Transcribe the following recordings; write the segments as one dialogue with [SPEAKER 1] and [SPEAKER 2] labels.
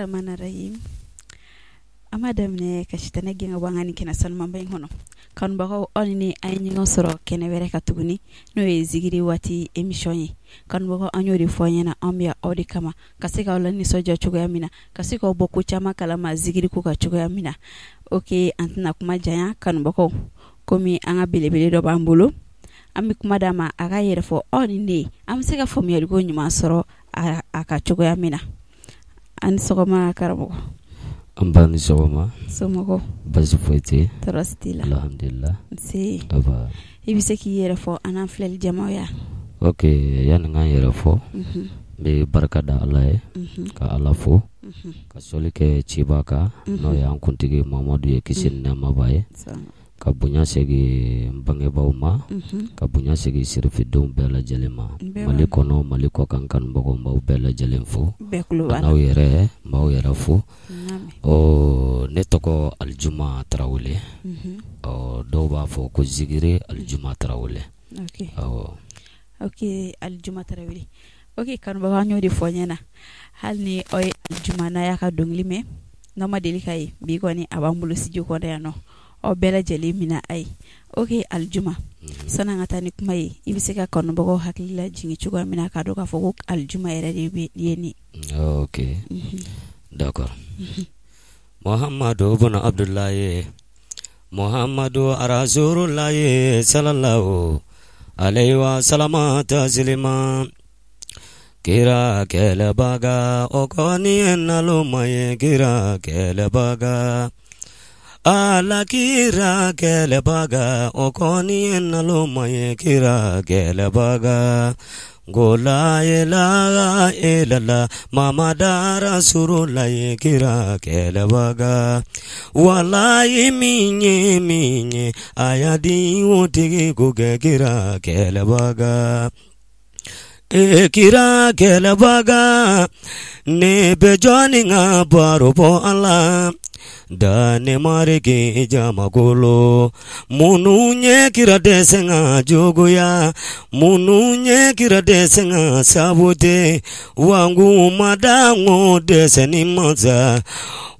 [SPEAKER 1] Rahmani Rahim. An b'a daminɛ ka sitanɛ gɛn ka bɔ an ka nin kɛnɛ sanumanba in kɔnɔ. Kanubagaw, aw ni ne, an ye ɲɔgɔn sɔrɔ kɛnɛ wɛrɛ ka tuguni, n'o ye zikiri waati émission ye. Kanubagaw, an y'o de fɔ aw ɲɛna, anw bɛ yan aw de kama, ka se k'aw la nisɔndiya cogoya min na, ka se k'aw bɔ ko caman kalama zikiri ko ka cogoya min na. Ok, an tɛna kuma janya kanubagaw, komi an ka belebele dɔ b'an bolo, an bɛ kuma d'a ma, a k'a yɛrɛ fɔ aw ni ne, an bɛ se ka faamuyaliko ɲuman sɔrɔ a ka cogoya min na. An ni sɔgɔma karamɔgɔ.
[SPEAKER 2] An ba ni sɔgɔma.
[SPEAKER 1] Somɔgɔw?
[SPEAKER 2] Basi foyi tɛ yen.
[SPEAKER 1] Tɔɔrɔ si t'i la?
[SPEAKER 2] Alhamdulillah.
[SPEAKER 1] Nse. I bɛ se k'i yɛrɛ fɔ an n'an filɛli jamaw ya?
[SPEAKER 2] Ok, yani n ka n yɛrɛ fɔ, n bɛ barika da Ala ye, ka Ala fo, ka sɔli kɛ ciba kan, n'o y'an kuntigi Mamadu ye, kisi ni nɛɛma b'a ye, ka bonya segin n bangebaaw ma, ka bonya segin sirifidenw bɛɛ lajɛlen ma, Mali kɔnɔ, Mali kɔ kan, kanubagaw, n b'aw bɛɛ lajɛlen fo, n'aw yɛrɛ, n b'aw yɛrɛ fo. Ɔ, ne tɔgɔ Alijuma Tarawele. Ɔ, dɔw b'a fɔ ko Zikiri Alijuma Tarawele. Awɔ.
[SPEAKER 1] Ok, Alijuma Tarawele. Ok, kanubagaw, an y'o de fɔ ɲɛna, hali ni aw ye Alijuma n'a y'a ka dɔnkili mɛn, n'aw ma deli ka ye, bi kɔni a b'an bolo studio kɔnɔ yan nɔ, aw bɛɛ lajɛlen mina a ye. Ok Alijuma, sani an ka taa ni kuma ye, i bɛ se ka kanubagaw hakili lajigin cogoya min na, k'a dɔn k'a fɔ ko Alijuma yɛrɛ de bɛ ye nin.
[SPEAKER 2] Ok, d'accord. Muhammadu bun Abdullahi, Muhammadu Rasulullahi sallallahu alaihi wa salama taslima. Kira kɛlɛbaga, o kɔni ye naloma ye. Kira kɛlɛbaga, Ala, kira kɛlɛbaga, o kɔni ye naloma ye. Kira kɛlɛbaga ko la ilaha illallah Mamada Rasulullah. Kira kɛlɛbaga, walayi, min ye min ye, a y'a di o tigi ko kɛ. Kira kɛlɛbaga, e kira kɛlɛbaga, ne bɛ jɔnni ka baro bɔ a la da ne mariki jamakolo minnu ye kira dɛsɛ ka juguya, minnu ye kira dɛsɛ ka sabote, wangu ma dango dɛsɛ ni masa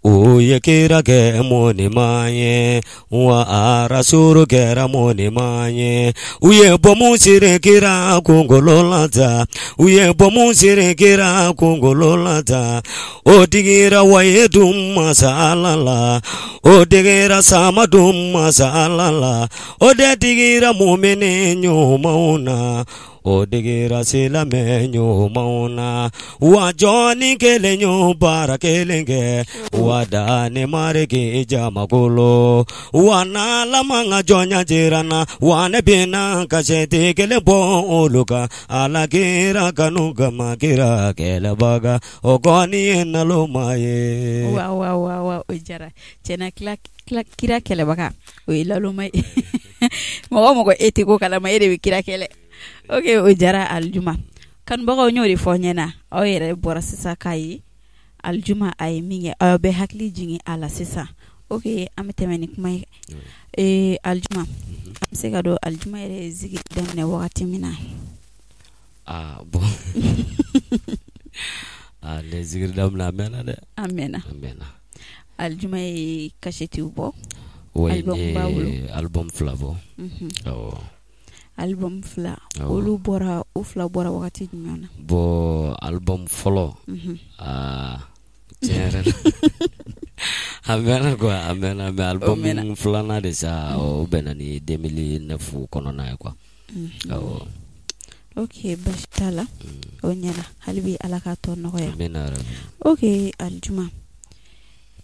[SPEAKER 2] o ye kira kɛ mɔnima ye, wa arasuru kɛra mɔnima ye. U ye bɔmu siri kira kunkolo la ta, u ye bɔmu siri kira kunkolo la ta, o digira wa ye dun masa Ala la, o digira sama dun masa Ala la, o de digira mumini ɲumanw na, o digira silamɛ ɲumanw na. Wa jɔnni kelen y'o baara kelen kɛ wa da ni mariki jamakolo wa n'ala ma ka jɔnya jira n na, wa ne bɛna ka sɛti kelen bɔ olu kan Ala kira kanu kama. Kira kɛlɛbaga, o kɔni ye naloma ye.
[SPEAKER 1] Wa wa wa wa, o diyara tiɲɛna. Kira kɛlɛbaga, o ye laloma ye. Mɔgɔ mɔgɔ e tɛ ko kalama, e de bɛ kira kɛlɛ. Ok, o diyara Alijuma. Kanubagaw, y'o de fɔ ɲɛna, aw yɛrɛ bɔra sisan k'a ye Alijuma a ye min kɛ, aw bɛ hakili jigin a la sisan. Ok, an bɛ tɛmɛ ni kuma ye. Alijuma, an bɛ se ka dɔn Alijuma yɛrɛ ye zikiri daminɛ wagati min na?
[SPEAKER 2] Ah bon, ah, ne zikiri daminɛ, a mɛnna dɛ.
[SPEAKER 1] A mɛnna.
[SPEAKER 2] A mɛnna.
[SPEAKER 1] Alijuma ye kasetiw bɔ.
[SPEAKER 2] Oui.
[SPEAKER 1] Album b'a bolo.
[SPEAKER 2] N ye album 2 bɔ. Awɔ.
[SPEAKER 1] Album 2.
[SPEAKER 2] Awɔ.
[SPEAKER 1] Olu bɔra, o 2 bɔra wagati jumɛn na?
[SPEAKER 2] Bon, album fɔlɔ, aa, tiɲɛ yɛrɛ la, a mɛnna quoi, a mɛnna, mais album
[SPEAKER 1] mɛnna.
[SPEAKER 2] filanan de sa, o bɛnna ni 2009 kɔnɔna ye quoi. Awɔ.
[SPEAKER 1] Ok, basi t'a la, o ɲɛna. Hali bi Ala k'a tɔ nɔgɔya.
[SPEAKER 2] Amina yarabi.
[SPEAKER 1] Ok Alijuma,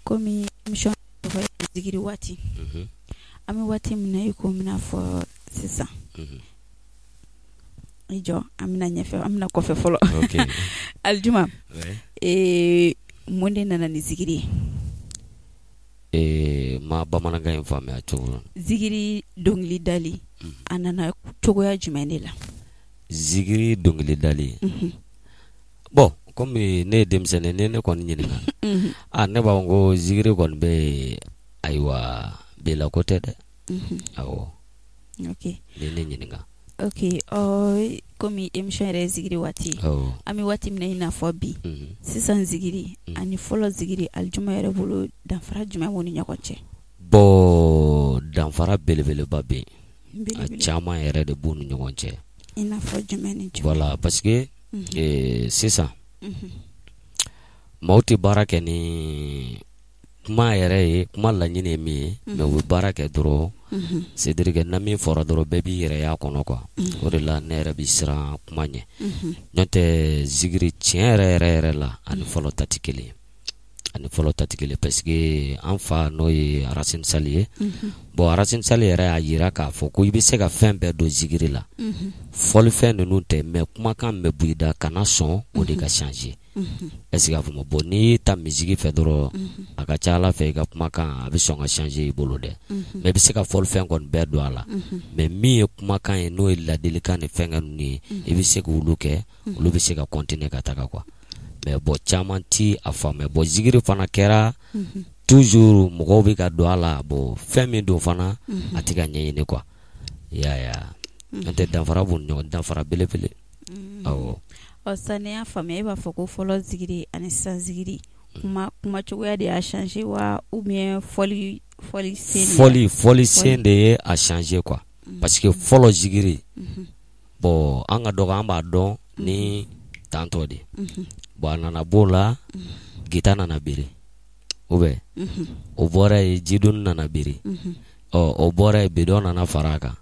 [SPEAKER 1] komi émission tɔgɔ ye zikiri waati, an bɛ waati min na i ko n bɛna fɔ sisan, i jɔ, an bɛna ɲɛfɛ, an bɛna kɔfɛ fɔlɔ. Alijuma, mun de nana ni zikiri ye?
[SPEAKER 2] Ma bamanankan in faamuya cogo.
[SPEAKER 1] Zikiri dɔnkili dali, a nana cogoya jumɛn de la?
[SPEAKER 2] Zikiri dɔnkili dali, bon, komi ne ye denmisɛnnin ni ne kɔni ɲininka, ah, ne b'a fɔ ko zikiri kɔni bɛ yen, ayiwa, bela ko tɛ dɛ. Awɔ. Ni ne ɲininka.
[SPEAKER 1] Ok, komi émission yɛrɛ ye zikiri waati ye, an bɛ waati min na i n'a fɔ bi, sisan zikiri ani fɔlɔ zikiri, Alijuma yɛrɛ bolo, danfara jumɛn b'u ni ɲɔgɔn cɛ?
[SPEAKER 2] Bon, danfara belebeleba bɛ yen, a caman yɛrɛ de b'u ni ɲɔgɔn cɛ.
[SPEAKER 1] I n'a fɔ jumɛn ni jumɛn?
[SPEAKER 2] Voilà, parce que sisan maaw tɛ baara kɛ ni kuma yɛrɛ ye, kuma laɲini ye min ye, mais u bɛ baara kɛ dɔrɔn, c'est à dire que na min fɔra dɔrɔn, bɛɛ b'i yɛrɛ y'a kɔnɔ quoi. O de la ne yɛrɛ bɛ siran kuma ɲɛ. N'o tɛ, zikiri tiɲɛ yɛrɛ yɛrɛ yɛrɛ la, ani fɔlɔ ta tɛ kelen ye, ani fɔlɔ ta tɛ kelen, parce que an fa, n'o ye Racine Sali ye, bon, Racine Sali yɛrɛ y'a jira k'a fɔ ko i bɛ se ka fɛn bɛɛ don zikiri la, fɔlifɛn ninnu tɛ, mais kumakan bɛ bɔ i da, kana sɔn o de ka changer. Est ce que a faamu? Bon, n'i y'i ta musique fɛ dɔrɔn, a ka ca Ala fɛ, i ka kumakan a bɛ sɔn ka changer i bolo dɛ. Mais i bɛ se ka fɔlifɛn kɔni bɛɛ don a la, mais min ye kumakan ye, n'o ye ladilikan ni fɛnkɛ ninnu ye, i bɛ se k'olu kɛ, olu bɛ se ka continuer ka taga quoi. Mais bon, caman ti a faamuya. Bon, zikiri fana kɛra toujours mɔgɔw bɛ ka don a la. Bon, fɛn min don fana, a tɛ ka ɲɛɲini quoi, i y'a ye wa? N'o tɛ, danfara b'u ni ɲɔgɔn, danfara belebele, awɔ.
[SPEAKER 1] Ɔ, sisan n'i y'a faamuya, e b'a fɔ ko fɔlɔ zikiri ani sisan zikiri, kuma kumacogoya de y'a changer wa, ou bien fɔli fɔli sen?
[SPEAKER 2] Fɔli sen de ye a changer quoi, parce que fɔlɔ zikiri, bon, an ka dɔgɔ, an b'a dɔn ni tantɔ de. Bon, a nana b'o la, guitare nana biri, ou bien o bɔra yen, jidoni nana biri. Ɔ, o bɔra yen, bidon nana fara a kan,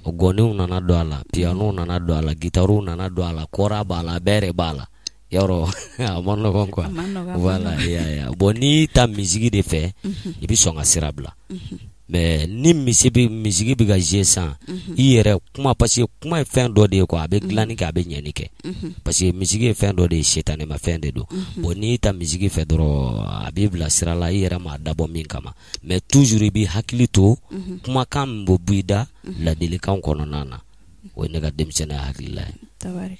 [SPEAKER 2] o gɔniw nana don a la, piano nana don a la, guitarew nana don a la, kora b'a la, bɛɛ de b'a la. Yɔrɔ a ma nɔgɔn quoi. Voilà, i y'a ye. Bon, n'i ta musique de fɛ, i bɛ sɔn ka sira bila, mais ni misi bɛ musique bɛ ka jouer sisan, i yɛrɛ kuma, parce que kuma ye fɛn dɔ de ye quoi, a bɛ dilanni kɛ, a bɛ ɲɛni kɛ, parce que musique ye fɛn dɔ de ye, sitanɛma fɛn de don. Bon, n'i ta musique fɛ dɔrɔn, a b'i bila sira la i yɛrɛ m'a dabɔ min kama. Mais toujours i b'i hakili to kumakan min bɛ bɔ i da ladilikan kɔnɔna na. O ye ne ka denmisɛnninya hakilila ye.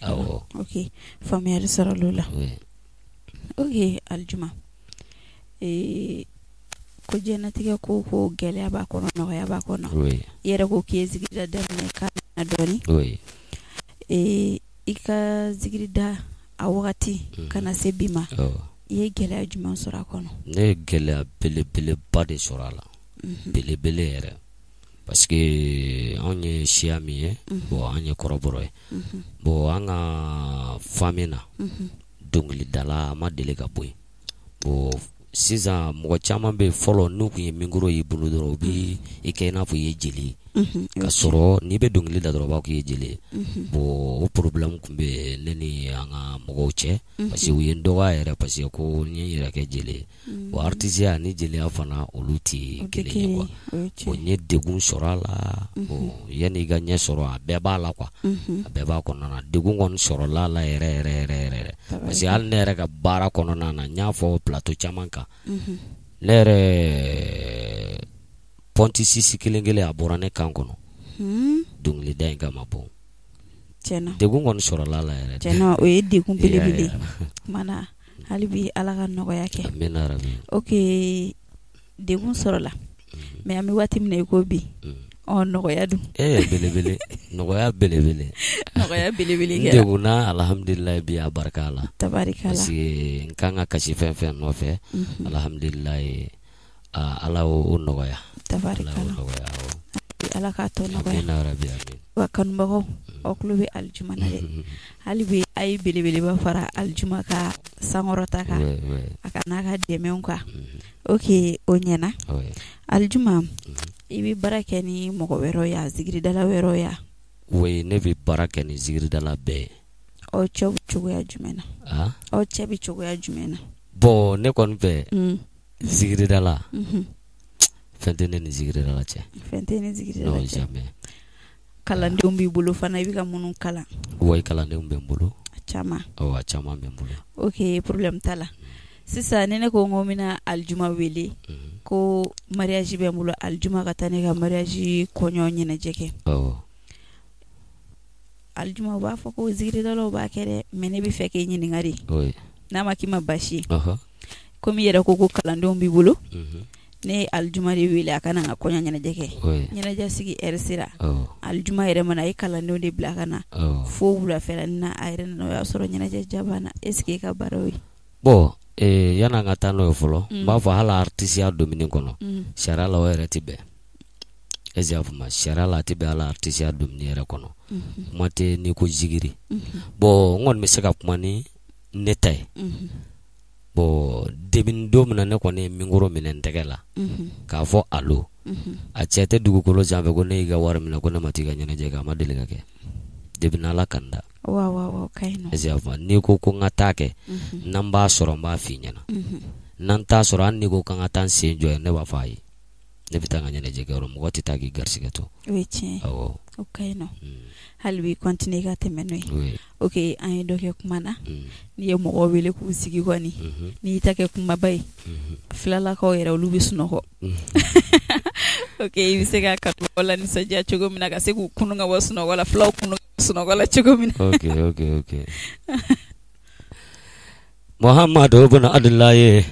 [SPEAKER 1] Awɔ. Ok, faamuyali sɔrɔla o la. Ok, Alijuma, ko diɲɛnatigɛ ko ko gɛlɛya b'a kɔnɔ, nɔgɔya b'a kɔnɔ. I yɛrɛ ko k'i ye zikirida daminɛ k'a mɛnna dɔɔni. I ka zikirida a wagati ka na se bi ma, i ye gɛlɛya jumɛn sɔrɔ a kɔnɔ?
[SPEAKER 2] Ne ye gɛlɛya belebeleba de sɔrɔ a la, belebele yɛrɛ, parce que anw ye siya min ye, bon, an ye kɔrɔbɔrɔ ye. Bon, an ka famille na, dɔnkilidala a ma deli ka bɔ yen. Bon, sisan mɔgɔ caman bɛ yen, fɔlɔ n'u tun ye micro y'i bolo dɔrɔn, u bɛ i kɛ i n'a fɔ i ye jeli ye, ka sɔrɔ n'i bɛ dɔnkili da dɔrɔn, u b'a fɔ k'i ye jeli ye. Bon, o problème tun bɛ ne ni an ka mɔgɔw cɛ, parce que u ye n dɔgɔya yɛrɛ, parce que ko n ye n yɛrɛ kɛ jeli ye. Bon, artisiya ni jeliya fana, olu tɛ kelen ye quoi. Bon, n ye degun sɔrɔ a la. Bon, yanni i ka ɲɛ sɔrɔ, a bɛɛ b'a la quoi, a bɛɛ b'a kɔnɔna na. Degun kɔni sɔrɔla a la yɛrɛ yɛrɛ yɛrɛ yɛrɛ, parce que hali ne yɛrɛ ka baara kɔnɔna na, n y'a fɔ plateau caman kan, ne yɛrɛ pɔnti sisi kelen kelen a bɔra ne kan kɔnɔ dɔnkilida in kama. Bon,
[SPEAKER 1] tiɲɛna,
[SPEAKER 2] degun kɔni sɔrɔla a la yɛrɛ.
[SPEAKER 1] Tiɲɛna, o ye degun belebele kumana. Hali bi Ala ka nɔgɔya kɛ.
[SPEAKER 2] Amina rabi.
[SPEAKER 1] Ok, degun sɔrɔla, mais an bɛ waati min na i ko bi, ɔ, nɔgɔya dun?
[SPEAKER 2] Ee, belebele, nɔgɔya belebele.
[SPEAKER 1] Nɔgɔya belebele.
[SPEAKER 2] N degunna, alhamdulilayi, bi a barika la.
[SPEAKER 1] Tabarikala.
[SPEAKER 2] Parce que n kan ka kasi fɛn fɛn nɔfɛ, alhamdulilayi, Ala y'o nɔgɔya.
[SPEAKER 1] Tabarikala.
[SPEAKER 2] Ala y'o nɔgɔya, awɔ.
[SPEAKER 1] Ala k'a tɔ nɔgɔya.
[SPEAKER 2] Amina rabi, amin.
[SPEAKER 1] Wa kanubagaw, aw tulo bɛ Alijuma na dɛ. Hali bi a ye belebeleba fara Alijuma ka sankɔrɔta kan, a ka n'a ka dɛmɛw kan. Ok, o ɲɛna. Alijuma, i bɛ baara kɛ ni mɔgɔ wɛrɛw ye, zikiridala wɛrɛw ya?
[SPEAKER 2] Oui, ne bɛ baara kɛ ni zikiridala bɛɛ ye.
[SPEAKER 1] Aw cɛ bɛ cogoya jumɛn na? Aw cɛ bɛ cogoya jumɛn na?
[SPEAKER 2] Bon, ne kɔni fɛ, zikiridala, fɛn tɛ ne ni zikiridala cɛ.
[SPEAKER 1] Fɛn tɛ ni zikiridala
[SPEAKER 2] Non,
[SPEAKER 1] cɛ.
[SPEAKER 2] jamais.
[SPEAKER 1] Kalandenw b'i bolo fana, i bɛ ka minnu kalan?
[SPEAKER 2] Oui, kalandenw bɛ n bolo.
[SPEAKER 1] A caman?
[SPEAKER 2] Awɔ, a caman bɛ n bolo.
[SPEAKER 1] Ok, problème t'a la. Sisan ni ne ko n ko n bɛna Alijuma wele ko mariage bɛ n bolo, Alijuma ka taa ne ka mariage kɔɲɔ ɲɛnajɛ kɛ, Alijuma, u b'a fɔ ko zikiridalaw b'a kɛ dɛ, mais ne bɛ fɛ k'e ɲininka de, n'a ma k'i ma baasi ye, komi i yɛrɛ ko ko kalandenw b'i bolo. Ne ye Alijuma de wele a ka na n ka kɔɲɔ ɲɛnajɛ kɛ. Ɲɛnajɛ sigi heure sera. Alijuma yɛrɛ ma na, a ye kalandenw de bila ka na. Fo wulafɛla na a yɛrɛ nana, o y'a sɔrɔ ɲɛnajɛ ja banna. Est ce que e ka baara y'o ye?
[SPEAKER 2] Bon, yan'an ka taa n'o ye fɔlɔ, n b'a fɔ hali artisiya domaine kɔnɔ, sariya la o yɛrɛ tɛ bɛn. Est ce que i y'a faamu? Sariya la a tɛ bɛn hali artisiya domaine yɛrɛ kɔnɔ. Kuma tɛ n'i ko zikiri. Bon, n kɔni bɛ se ka kuma ni ne ta ye. Bon, depuis don min na ne kɔni ye micro minɛ n tɛgɛ la k'a fɔ allo, a cɛ tɛ dugukolo sanfɛ ko ne y'i ka wari minɛ ko ne ma t'i ka ɲɛnajɛ kɛ, a ma deli ka kɛ depuis n'Ala ka n da. Est ce que i y'a faamu? N'i ko ko n ka taa kɛ, n'an b'a sɔrɔ n b'a f'i ɲɛna, n'an t'a sɔrɔ, hali n'i ko k'an ka taa n sen jɔ yen, ne b'a fɔ ayi, ne bɛ taa n ka ɲɛnajɛ kɛ yɔrɔ, mɔgɔ tɛ taa k'i garisɛgɛ to.
[SPEAKER 1] O ye tiɲɛ ye.
[SPEAKER 2] Awɔ.
[SPEAKER 1] O ka ɲi nɔ. Hali bi continuer ka tɛmɛ n'o ye. Ok, an ye dɔ kɛ kuma na. N'i ye mɔgɔw wele k'u sigi kɔni, n'i y'i ta kɛ kumaba ye, filalakaw yɛrɛ olu bɛ sunɔgɔ. Ok, i bɛ se ka kanubagaw la nisɔndiya cogo min na, ka se k'u kunun ka bɔ sunɔgɔ la, filaw kunun ka bɔ sunɔgɔ la cogo min
[SPEAKER 2] na. Ok. Muhammadu bin Abdullahi,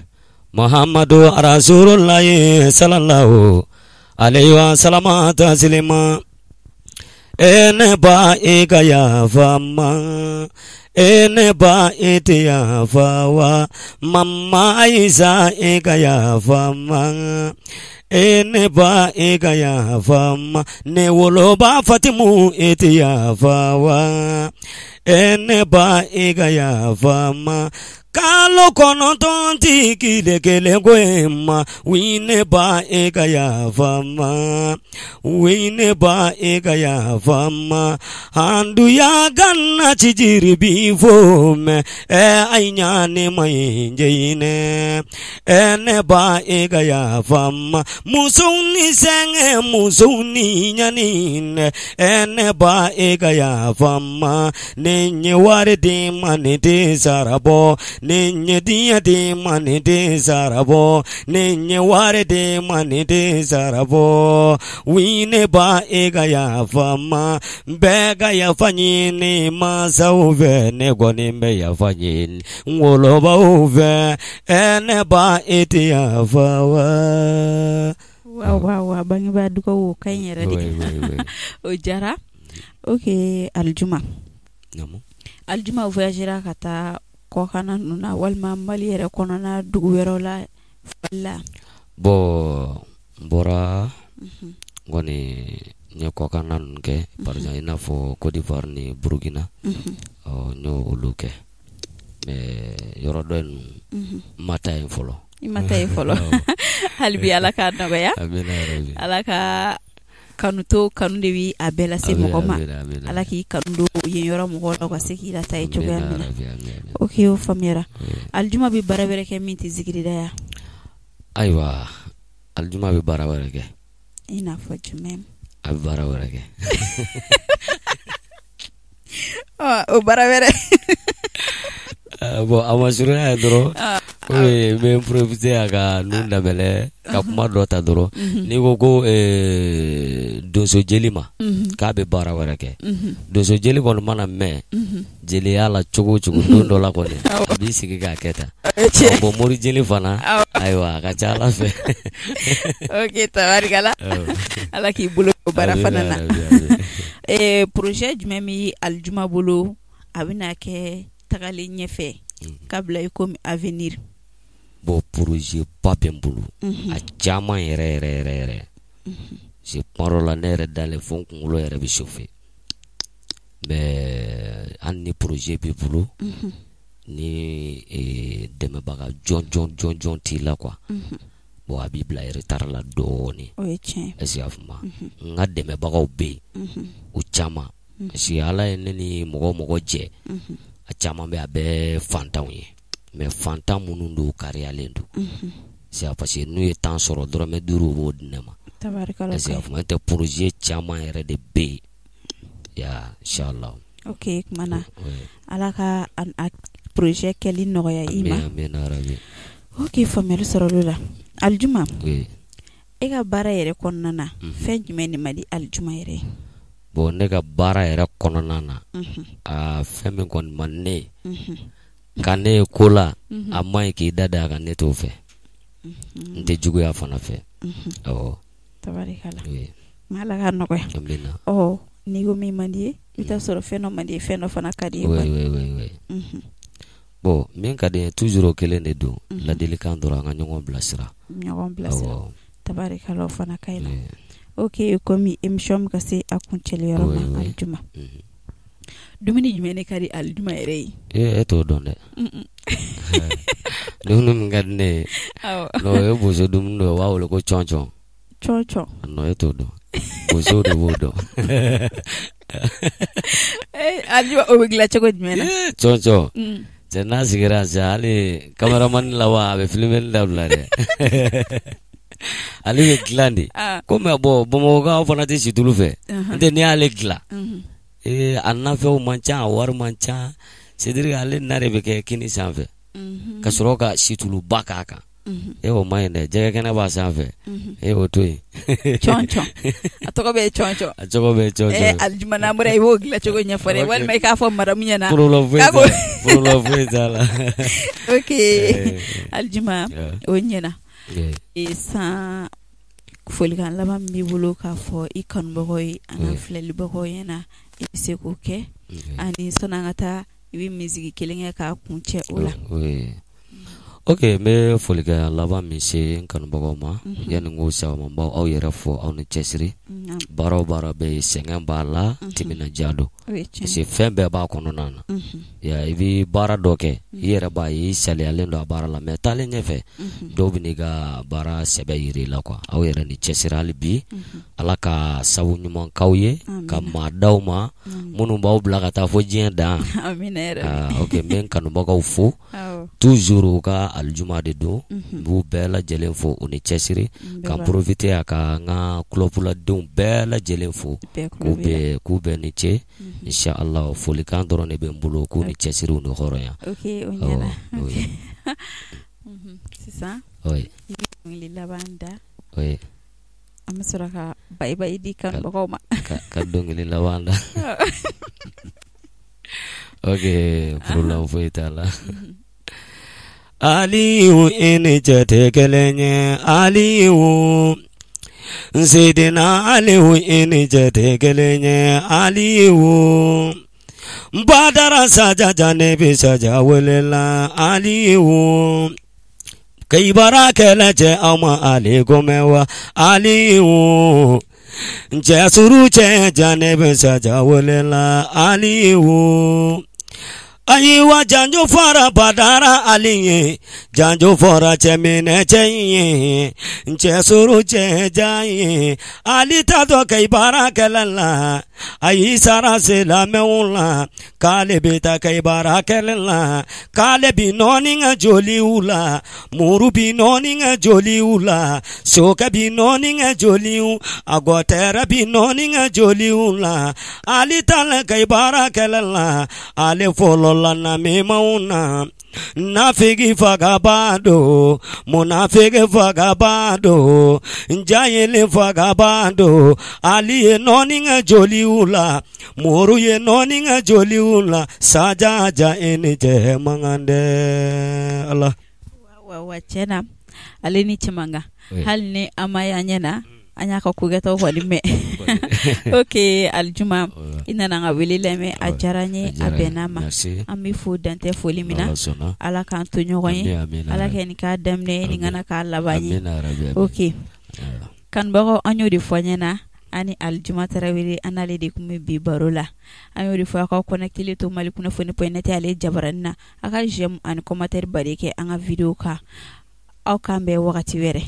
[SPEAKER 2] Muhammadu Rasulullahi sallallahu alaihi wa sallam taslima. E ne ba e ka yafa ma, e ne ba e tɛ yafa wa, mama Ayisa e ka yafa ma, e ne ba e ka yafa ma, ne woloba Fatimu e tɛ yafa wa, e ne ba e ka yafa ma. Kalo kɔnɔntɔn ti kile kelen ko ye ma, wi ne ba e ka yafa ma, wi ne ba e ka yafa ma. Handuya ganna cijiri bi fo mɛ, ɛ ayi ɲa ne ma ye jɛyinɛ, ɛ ne ba e ka yafa ma. Musow ni sɛgɛn, musow ni ɲani, ɛ ne ba e ka yafa ma. Ne ɲɛ wari di ma ne tɛ sara bɔ, ne ɲɛ diɲɛ di ma ne tɛ sara bɔ, ne ɲɛ wari di ma ne tɛ sara bɔ. Wi ne ba e ka yafa ma, bɛɛ ka yafa ɲini mansaw fɛ, ne kɔni bɛ yafa ɲini n wolobaw fɛ, ɛ ne ba e tɛ yafa wa.
[SPEAKER 1] Wa wa wa, bangebaa dugawu o ka ɲi yɛrɛ de. O diyara. Ok, Alijuma. Alijuma voyagera ka taa kɔkanna ninnu na walima Mali yɛrɛ kɔnɔna dugu wɛrɛw la la?
[SPEAKER 2] Bon, n bɔra n kɔni n ye kɔkanna ninnu kɛ, par exemple i n'a fɔ Côte d'Ivoire ni Burukina, ɔ n y'o olu kɛ, mais yɔrɔ dɔ ninnu n ma taa yen fɔlɔ.
[SPEAKER 1] I ma taa yen fɔlɔ. Hali bi Ala k'a nɔgɔya. Ala ka kanu to, kanu de bi a bɛɛ lase mɔgɔ ma. Ala k'i kanu don yen yɔrɔ mɔgɔw la, ka se k'i lata yen cogoya min na. Ok, o faamuyara. Alijuma bɛ baara wɛrɛ kɛ min tɛ zikirida ya?
[SPEAKER 2] Ayiwa, Alijuma bɛ baara wɛrɛ kɛ.
[SPEAKER 1] I n'a fɔ jumɛn?
[SPEAKER 2] A bɛ baara wɛrɛ kɛ.
[SPEAKER 1] O baara wɛrɛ.
[SPEAKER 2] Bon, a ma surunya dɔrɔn, n bɛ profiter a ka nun dabɛlɛ ka kuma dɔ ta dɔrɔn. N'i ko ko donso jeli ma k'a bɛ baara wɛrɛ kɛ, donso jeli kɔni mana mɛn jeliya la cogo o cogo, don dɔ la kɔni a b'i sigi k'a kɛ tan. Bon, mori jeli fana, ayiwa, a ka ca Ala fɛ.
[SPEAKER 1] Ok, tabarikala. Ala k'i bolo baara fana na. Projet jumɛn bɛ Alijuma bolo a bɛna kɛ tagalen ɲɛfɛ k'a bila i komi avenir?
[SPEAKER 2] Bon, projet ba bɛ n bolo, a caman yɛrɛ yɛrɛ yɛrɛ yɛrɛ. C'est kuma dɔ la ne yɛrɛ dalen fo n kunkolo yɛrɛ bɛ chauffer, mais hali ni projet b'i bolo, ni dɛmɛbaga jɔn jɔn jɔn jɔn t'i la quoi, bon, a b'i bila retard la dɔɔnin.
[SPEAKER 1] O ye tiɲɛ.
[SPEAKER 2] Est ce que i y'a faamu? N ka dɛmɛbagaw bɛ yen, o caman, parce que Ala ye ne ni mɔgɔ mɔgɔ jɛ, a caman bɛ, a bɛɛ fantanw ye, mais fantan minnu don, kariyalen don. C'est parce que n'u ye temps sɔrɔ, dɔrɔmɛ 5 u b'o di ne ma. Est ce que i y'a faamu? N'o tɛ, projet caman yɛrɛ de bɛ yen ya, inchallah.
[SPEAKER 1] Ok, kuma na Ala ka a projet kɛli nɔgɔya i ma.
[SPEAKER 2] Amina rabi.
[SPEAKER 1] Ok, faamuyali sɔrɔla o la. Alijuma, e ka baara yɛrɛ kɔnɔna na, fɛn jumɛn de man di Alijuma yɛrɛ ye?
[SPEAKER 2] Bon, ne ka baara yɛrɛ kɔnɔna na, aa, fɛn min kɔni man ne ye, ka ne ye ko la a man ɲi k'i da da a kan, ne t'o fɛ. N tɛ juguya fana fɛ. Awɔ.
[SPEAKER 1] Tabarikala. Ala ka nɔgɔya.
[SPEAKER 2] Amina.
[SPEAKER 1] Ɔ, n'i ko min man di ye, i bɛ taa sɔrɔ fɛn dɔ man di ye, fɛn dɔ fana ka di ye.
[SPEAKER 2] Oui. Bon, min ka di n ye toujours o kelen de don. Ladilikan dɔrɔn, an ka ɲɔgɔn bilasira.
[SPEAKER 1] Ɲɔgɔn bilasira. Tabarikala, o fana ka ɲi. Ok, komi émission bɛ ka se a kuncɛli yɔrɔ ma, Alijuma, dumuni jumɛn ne ka di Alijuma yɛrɛ ye?
[SPEAKER 2] Ee, e t'o dɔn dɛ. Dumuni min ka di ne ye, n'o ye bozo dumuni dɔ ye, u b'a wele ko cɔncɔn.
[SPEAKER 1] Cɔncɔn.
[SPEAKER 2] Non, e t'o dɔn, bozow de b'o dɔn.
[SPEAKER 1] Alijuma, o bɛ dilan cogo jumɛn na?
[SPEAKER 2] Cɔncɔn, cɛ, n'a sigira sisan, hali cameraman laban a bɛ filmeli dabila dɛ. Ale bɛ dilan de komi bon, Bamakɔkaw fana tɛ situlu fɛ. N tɛ, n'i y'ale dilan, ee, a nafɛnw man ca, a wari man ca. C'est à dire, ale na de bɛ kɛ kini sanfɛ ka sɔrɔ ka situluba k'a kan. E, o ma ɲi dɛ, jɛgɛ kɛnɛ b'a sanfɛ. E, o to yen.
[SPEAKER 1] Cɔncɔn, a tɔgɔ bɛ ye cɔncɔn.
[SPEAKER 2] A tɔgɔ bɛ ye cɔncɔn.
[SPEAKER 1] Alijuma, n'an bɔra, i b'o dilan cogo ɲɛfɔ dɛ, walima i k'a fɔ madamu ɲɛna.
[SPEAKER 2] Problème foyi t'a la, problème foyi t'a la.
[SPEAKER 1] Ok, Alijuma, o ɲɛna. San folikan laban min b'i bolo k'a fɔ i kanubagaw ye ani filɛlibagaw ɲɛna, i bɛ se k'o kɛ. Ani sɔnni an ka taa, i bɛ musique kelen kɛ k'a kun cɛ o la.
[SPEAKER 2] Ok, n bɛ folikan laban min se n kanubagaw ma, yanni n k'o se aw ma, n b'aw aw yɛrɛ fɔ, aw ni cɛsiri. Baara o baara bɛ yen, sɛgɛn b'a la, timinandiya don, parce que fɛn bɛɛ b'a kɔnɔna na. I bɛ baara dɔ kɛ, i yɛrɛ b'a ye i saliyalen don a baara la, mais taalen ɲɛfɛ, dɔw bɛ n'i ka baara sɛbɛ yira i la quoi. Aw yɛrɛ ni cɛsiri hali bi. Ala ka sabu ɲuman k'aw ye, ka maa d'aw ma minnu b'aw bila ka taa fo diɲɛ dan. Ok, n bɛ n kanubagaw fo toujours, u ka Alijuma de don. N b'u bɛɛ lajɛlen fo, u ni cɛsiri. Ka profiter a ka n ka club bɛɛ lajɛlen fo, k'u bɛɛ ni ce. Inshallah, folikan dɔrɔn de bɛ n bolo, k'u ni cɛsiri, u ni hɔrɔnya.
[SPEAKER 1] Ok, o ɲɛna. Sisan i bɛ dɔnkili laban da, an bɛ sɔrɔ ka bye bye di kanubagaw ma.
[SPEAKER 2] Ka dɔnkili laban da, ok, problème foyi t'a la. Aliyu, i ni cɛ tɛ kelen ye. Aliyu, Seydina Aliyu, i ni cɛ tɛ kelen ye. Aliyu, Badara Sajaja, ne bɛ Saja wele la. Aliyu, kayibara kɛlɛ cɛ, aw ma ale gomɛ wa? Aliyu, cɛ suru cɛ jan, ne bɛ Saja wele la. Aliyu, ayiwa, janjo fɔra Badara Ali ye, janjo fɔra cɛminɛ cɛ ye, cɛ suru cɛ jan ye. Ali tatɔ kayibara kɛlɛ la, a y'i sara silamɛw la k'ale bɛ taa kayibara kɛlɛ la, k'ale bi nɔɔni ka joliw la, muru bi nɔɔni ka joliw la, sokɛ bi nɔɔni ka joliw, a gɔtɛrɛ bi nɔɔni ka joliw la. Ali taalen kayibara kɛlɛ la, ale fɔlɔ la namimaw na. Nafigi fagaba don, munafigi fagaba don, jahili fagaba don. Ali ye nɔɔni ka joliw la, muru ye nɔɔni ka joliw la. Sajaja, i ni cɛ man kan dɛ, Ala.
[SPEAKER 1] Wa tiɲɛ na, ale ni cɛ man kan, hali ni an ma y'an ɲɛ na, an y'a ka kokɛtaw kɔni mɛn. Ok, Alijuma, i nana an ka wele lamɛn, a diyara n ye, a bɛn'a ma. An bɛ fo dantɛ foli min na. Ala k'an to ɲɔgɔn ye, Ala kɛ nin k'a daminɛ, nin kana k'a laban ye. Ok, kanubagaw, an y'o de fɔ ɲɛna, ani Alijuma Tarawele, an n'ale de tun bɛ bi baro la. An y'o de fɔ, aw ka connecté to Mali kunnafoni.net ale jabaranin na. A ka j'aime ani commentaire bari kɛ an ka vidéo kan. Aw k'an bɛn wagati wɛrɛ.